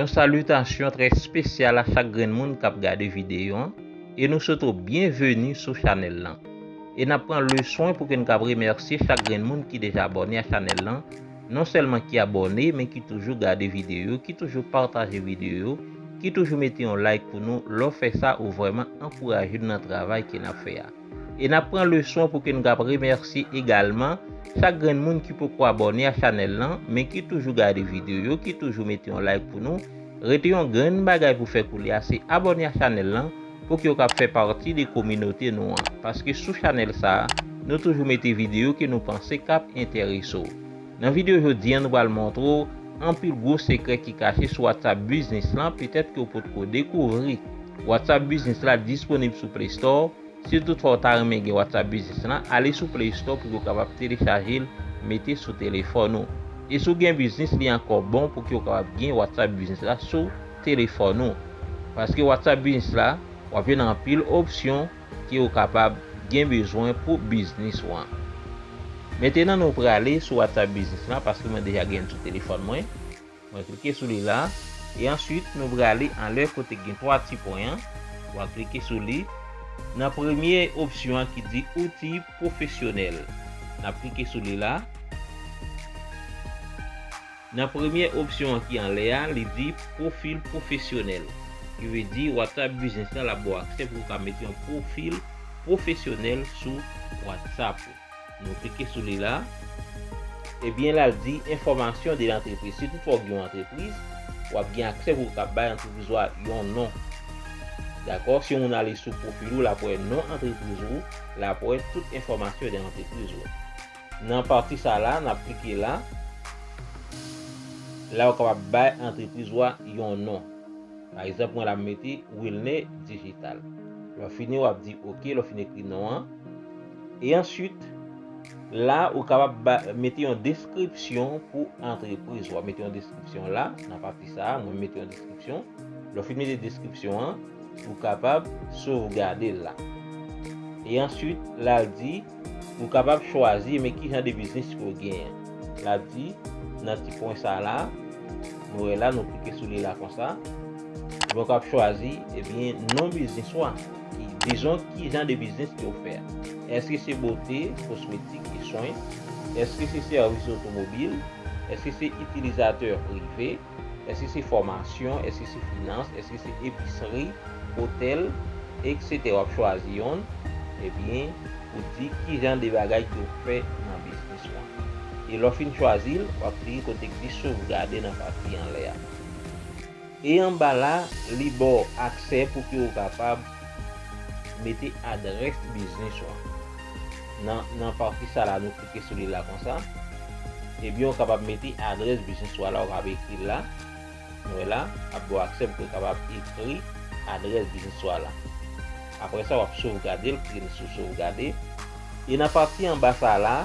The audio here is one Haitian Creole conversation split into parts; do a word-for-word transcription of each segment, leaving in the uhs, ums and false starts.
Yon salitasyon trè espesyal a chak grenn moun k ap gade videyo an, e nou swete w byenveni sou chanèl lan. E n ap pran le swen pou ke n kab remèsye chak grenn moun ki deja abòne a chanèl lan, non sèlman ki abòne, men ki toujou gade videyo, ki toujou pataje videyo, ki toujou mete yon like pou nou. Lè w fè sa, ou vrèman ankouraje nou nan travay ke n ap fè a. E n ap pran le swen pou ke n kab remèsye egalman chak grenn moun ki poko abòne a chanèl lan, men ki toujou gade videyo, ki toujou mete yon like pou nou. Rete yon grenn bagay pou fè koulye a, se abòne a chanèl lan, pou ke w kab fè pati de kominote nou an. Paske sou chanèl sa a, nou toujou mete videyo ke nou panse k ap enterese w. Nan videyo jodi a, nou pral montre w anpil gwo sekrè ki kache sou WhatsApp Business lan, petèt ke w potko dekouvri. WhatsApp Business la disponib sou Play Store. Si toutfwa w ta renmen gen WhatsApp Business lan, ale sou Play Store pou ke w kapab telechaje l, mete sou telefòn ou. E si w gen biznis, li ankò bon pou ke w kapab gen WhatsApp Business la sou telefòn ou. Paske WhatsApp Business la, w ap jwenn anpil opsyon ke w kapab gen bezwen pou biznis ou an. Mentnan nou prale sou WhatsApp Business la, paske mwen deja gen l sou telefòn mwen. Mwen klike sou li la. E answit, nou prale anlè kote gen twa ti pwen an. W a klike sou li. Nan premye opsyon an ki di outil pwofesyonèl. N ap klike sou li la. Nan premye opsyon an ki anlè a, li di pwofil pwofesyonèl. Ki vle di WhatsApp Business la, l ap ba w aksè pou w ka mete yon pwofil pwofesyonèl sou WhatsApp ou. Nou klike sou li la. Ebyen, la l di enfòmasyon de lantrepriz. Si toutfwa w gen yon antrepriz, w ap gen aksè pou w ka bay antrepriz ou a yon non. Dakò? Si yon moun ale sou pwofil ou, l ap wè non antrepriz ou, l ap wè tout enfòmasyon de lantrepriz ou. Nan pati sa la, n ap klike la. La, ou kapab bay antrepriz ou a yon non. Pa egzanp, mwen la, m mete Wilner Digital. Lè w fini, w ap di oke, lè w fin ekri non an. E answit, la, ou kapab ba, mete yon deskripsyon pou antrepriz ou a. Mete yon deskripsyon la, nan pati sa a, mwen mete yon deskripsyon. Lè w fin mete deskripsyon an, ou kapab sovgade l la. E answit, la, l di, ou kapab chwazi, men ki jan de biznis ke w genyen. L ap di, nan ti pwen sa la, nou wè la, nou klike sou li la konsa. Ebyen, ou kapab chwazi, ebyen, non biznis ou a. Ki, dizon, ki jan de biznis ke w fè a. Èske se bote, kosmetik e swen? Èske se sèvis otomobil? Èske se itilizatè prive? Èske se fòmasyon? Èske se finans? Èske se episri, otèl, etsetera? W ap chwazi yonn, ebyen, ou di ki jan de bagay ke w fè nan biznis ou an. E lè w fin chwazi l, w ap klike kote ki di sovgade nan pati anlè a. E anba la, li ba w aksè pou ke w kapab mete adrès biznis ou an. Nan, nan pati sa la, nou klike sou li la konsa. Ebyen, ou kapab mete adrès biznis ou a la, ou kapab ekri l la. Nou wè la, ap ba w aksè pou w kapab ekri adrès biznis ou a la. Apre sa, w ap sovgade l, klike sou sovgade. E nan pati anba sa la,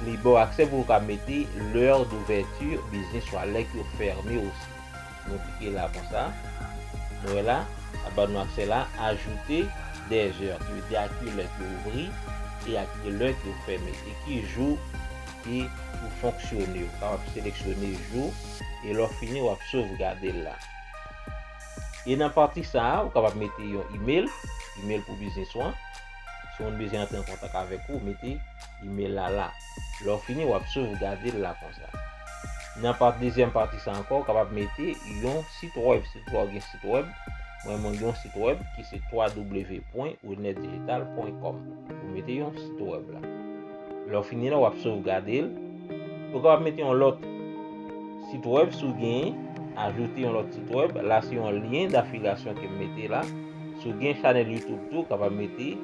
li ba w aksè pou w ka mete l'heure d'ouverture biznis ou a, lè ke yo fèmen osi. Nou klike la konsa. Nou wè la, ap ban nou aksè la, ajouter des heures, ki vle di a ki lè ke w ouvri e a ki lè ke w fèmen, e ki jou ke ou fonksyone. Ou kapab seleksyone jou, e lè w fini, w ap sovgade l la. E nan pati sa a, ou kapab mete yon imèl, imèl pou biznis ou an. Si yon moun bezwen antre an kontak avèk ou, mete imèl la la. Lè w fini, w ap sovgade l la konsa. Nan pa-, dezyèm pati sa ankò, ou kapab mete yon sit wèb. Si w gen sit wèb, mwen, mwen gen yon sit wèb ki se w w w point wilner digital point com. Ou mete yon sit wèb la. Lè w fini la, w ap sovgade l. Ou kapab mete yon lòt sit wèb si w genyen, ajoute yon lòt sit wèb. La, se yon lyen d'afilyasyon ke m mete la. Si w gen chanèl YouTube tou, w kapab mete,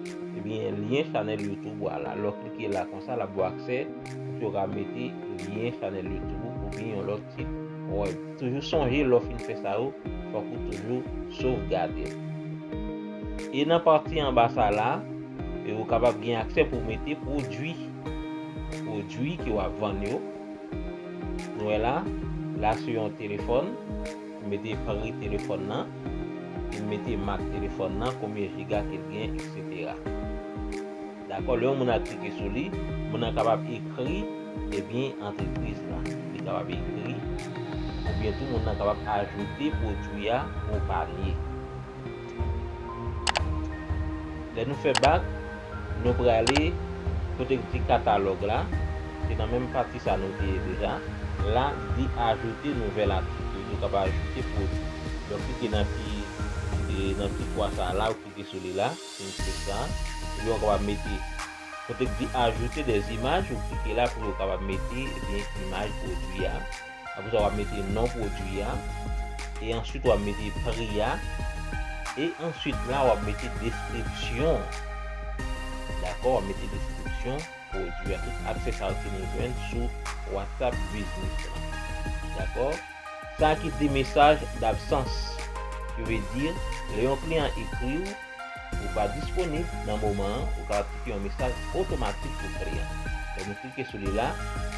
ebyen, lyen chanèl YouTube ou a la. Lè w klike la konsa, l ap ba w aksè pou ke w ka mete lyen chanèl YouTube ou oubyen yon lòt sit wèb. Toujou sonje, lè w fin fè sa yo, fòk ou toujou sovgade l. E nan pati anba sa la, e ou kapab gen aksè pou w mete pwodui, pwodui ke w ap vann yo. Nou wè la, la se yon telefòn, m mete pri telefòn nan, m mete mak telefòn nan, konbyen jiga ke l gen, etsetera. Dakò, lè yon moun ap klike sou li, moun nan kapab ekri, ebyen, antrepriz la. Li kapab ekri oubyen tou moun nan kapab ajoute pwodui a o panye. Lè nou fè bak, nou prale kote k di katalòg la, se nan menm pati sa nou te ye deja. La, di ajoute nouvèl atik. Ou kapab ajoute pwodui. Lè w klike nan ti, e, nan ti kwa sa la, ou klike sou li la, se yon ti sa. Ebyen, ou kapab mete, kote k di ajoute dè imaj, ou klike la pou ou kapab mete, ebyen, imaj pwodui a. Apre sa, w ap mete non pwodui a. E answit, w ap mete pri a. E answit la, w ap mete deskripsyon. Dakò? W ap mete deskripsyon pwodui a. Tout aksè sa yo ke nou jwenn sou WhatsApp Business la. Dakò? Sa ki di mesaj dabsans. Ki vle di, lè yon kliyan ekri w, ou pa disponib nan moman an, ou kapab kite yon mesaj otomatik pou kliyan. Lè nou klike sou li la,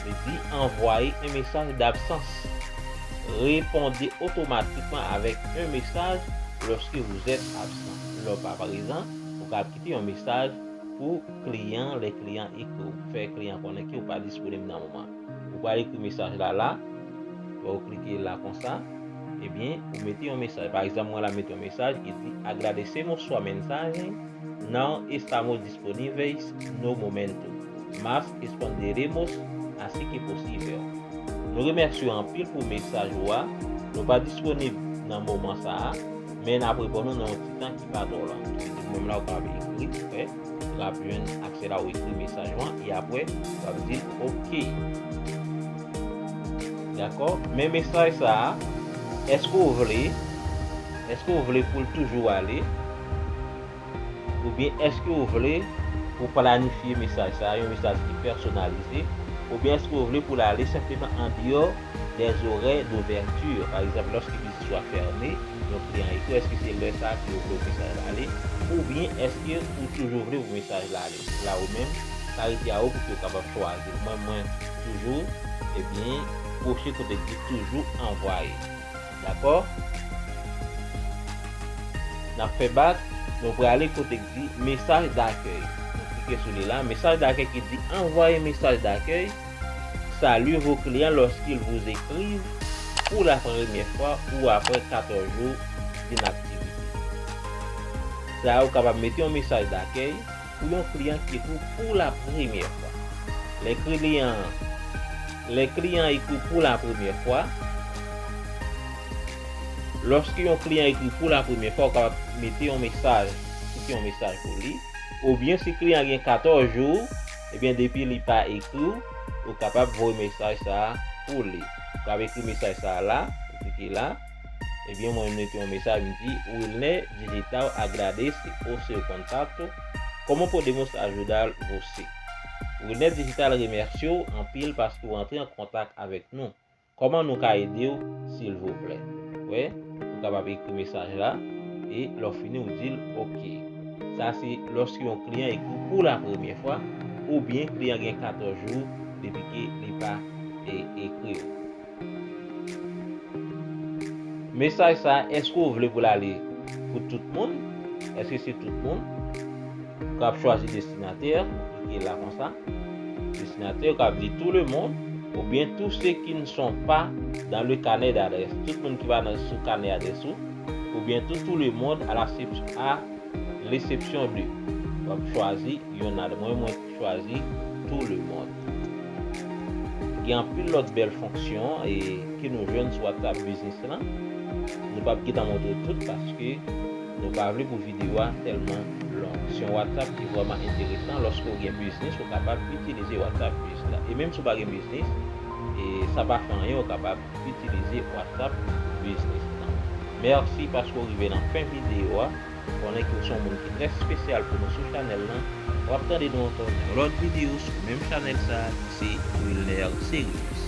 li di envoyer un message d'absence. Répondez automatiquement avec un message lorsque vous êtes absent. Lè w pa prezan, ou kapab kite yon mesaj pou kliyan, lè kliyan ekri w, fè kliyan konnen ke ou pa disponib nan moman. Ou pral ekri mesaj la la, lè w klike la konsa, ebyen, ou mete yon mesaj. Pa egzanp, mwen la mete yon mesaj ki di, agradecemos sua mensagem, não estamos disponíveis no momento, mas responderemos assim que possível. Nou remèsye w anpil pou mesaj ou a. Nou pa disponib nan moman sa a, men n ap reponn ou nan yon ti tan ki pa twò long. Menm la, ou kapab ekri, wè. L ap jwenn aksè la, ou ekri mesaj ou an, e apre, w ap di l, "Ok." Dakò? Men mesaj sa a, èske w vle, èske w vle pou l toujou ale? Oubyen èske w vle pou planifye mesaj sa a, yon mesaj ki pèsonalize? Oubyen èske w vle pou l ale senpleman andeyò dè zorè douvèti? Pa egzanp, lòske biznis ou a fèmen, yon kliyan ekri, èske se lè sa a ke w vle pou mesaj la ale? Oubyen èske ou toujou vle pou mesaj la ale? La ou menm, sa rete a ou pou ke w kapab chwazi. Mwen, mwen toujou, ebyen, kwoche kote k di toujou anvwaye. Dakò? N ap fè bak, nou prale kote k di mesaj dakèy. Nou klike sou li la, mesaj dakèy ki di envoyer message d'accueil. Saluez vos clients lorsqu'ils vous écrivent pour la première fois ou après quatorze jours d'inactivité. Sa a, ou kapab mete yon mesaj dakèy pou yon kliyan ki ekri w pou la premyè fwa. Lè kliyan, lè kliyan ekri w pou la premyè fwa, lòske yon kliyan ekri w pou la premyè fwa, ou kapab mete yon mesaj, kite yon mesaj pou li. Oubyen si kliyan gen katòz jou, ebyen depi li pa ekri w, ou kapab voye mesaj sa a pou li. Ou kapab ekri mesaj sa a la, ou klike la. Ebyen, mwen mete yon mesaj, m di, Wilner Digital agradece o seu contacto. Como podemos ajudar você? Wilner Digital remèsye w anpil paske w antre an kontak avèk nou. Kòman nou ka ede w, silvouplè? Wè, ou kapab ekri mesaj la, e lè w fini, ou di l, "Ok." Sa se lòske yon kliyan ekri w pou la premyè fwa, oubyen kliyan gen katòz jou depi ke li pa, e, ekri w. Mesaj sa a, èske w vle pou l ale pou tout moun? Èske se tout moun? Ou kapab chwazi destinatè, klike la konsa. Destinatè, ou kapab di tout le monde, oubyen tous ceux qui ne sont pas dans le carnet d'adresse. Tout moun ki pa nan sou kanè adrès ou, oubyen tout, tout le monde à la, à l'exception de. W ap chwazi yon nan mwen, mwen chwazi tout le monde. Gen anpil lòt bèl fonksyon e ke nou jwenn sou WhatsApp Business lan. Nou p ap gentan montre tout paske nou pa vle pou videyo a tèlman long. Se yon WhatsApp ki vrèman enteresan. Lòske w gen biznis, ou kapab itilize WhatsApp Business la. E menm si w pa gen biznis, e sa pa fè anyen, ou kapab itilize WhatsApp Business lan. Mèsi paske w rive nan fen videyo a. Konnen ke w se yon moun ki trè espesyal pou nou sou chanèl lan. W ap tande nou ankò nan yon lòt videyo sou menm chanèl sa a, se Wilner Serius.